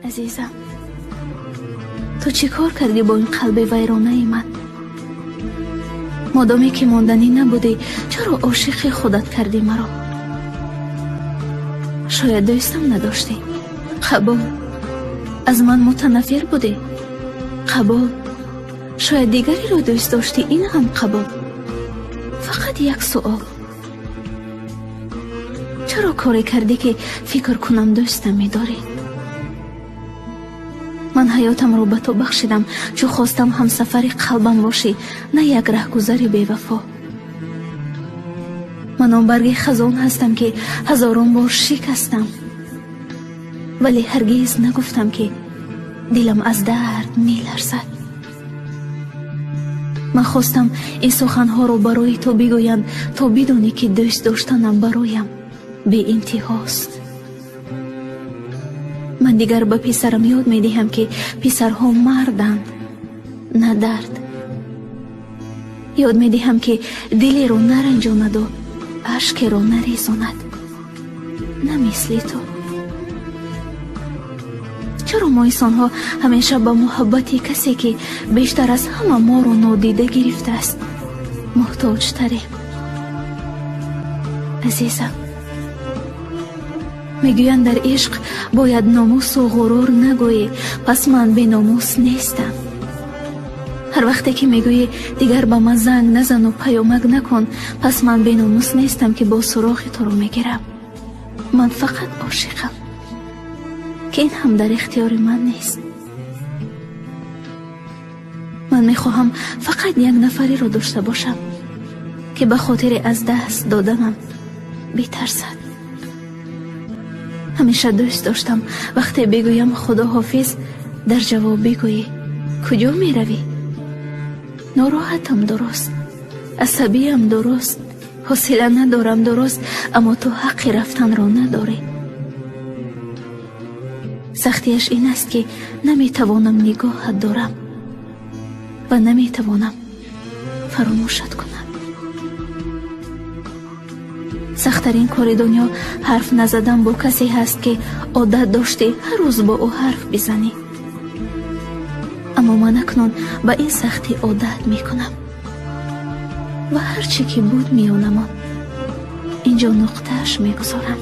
Азизам, ту чӣ кор кардӣ бо ин қалби вайронаи ман? Модоме ки монданӣ набудӣ, чаро ошиқи худат кардӣ маро? Шояд дӯстам надоштӣ? Қабул. Аз ман мутанаффир будӣ? Қабул. Шояд дигареро дӯст доштӣ, ин ҳам қабул. Фақат як суол: чаро коре кардӣ, ки фикр кунам дӯстам медорӣ? Ман ҳаётамро ба ту бахшидам, чун хостам ҳамсафари қалбам бошӣ, на як раҳгузари бевафо. Ман он барги хазон ҳастам, ки ҳазорон бор шикастам, вале ҳаргиз нагуфтам, ки дилам аз дард меларзад. Ман хостам ин суханҳоро барои ту бигӯям, то бидонӣ, ки дӯст доштанам бароям беинтиҳост. Ман дигар ба писарам ёд медиҳам, ки писарҳо марданд, на дард. Ёд медиҳам, ки дилеро наранҷонаду ашкеро нарезонад, на мисли ту. Чаро мо инсонҳо ҳамеша ба муҳаббати касе, ки бештар аз ҳама моро нодида гирифтааст, муҳтоҷтарем? Азизам, мегӯянд, дар ишқ бояд номусу ғурур нагӯӣ, пас ман беномус нестам. Ҳар вақте ки мегӯӣ, дигар ба ман занг назану паёмак накун, пас ман беномус нестам, ки бо суроғи туро мегирам. Ман фақат ошиқам, ки ин ҳам дар ихтиёри ман нест. Ман мехоҳам фақат як нафареро дошта бошам, ки ба хотири аз даст доданам битарсад. Ҳамеша дӯст доштам, вақте бигӯям худоҳофиз, дар ҷавоб бигӯӣ, куҷо меравӣ? Нороҳатам, дуруст, асабиям, дуруст, ҳавсала надорам, дуруст, аммо ту ҳаққи рафтанро надорӣ. Сахтияш ин аст, ки наметавонам нигоҳат дорам ва наметавонам фаромӯшат кунам. Сахттарин кори дунё ҳарф назадан бо касе ҳаст, ки одат доштӣ ҳар рӯз бо ӯ ҳарф бизанӣ. Аммо ман акнун ба ин сахтӣ одат мекунам ва ҳар чӣ ки буд миёнамон, инҷо нуқтааш мегузорам.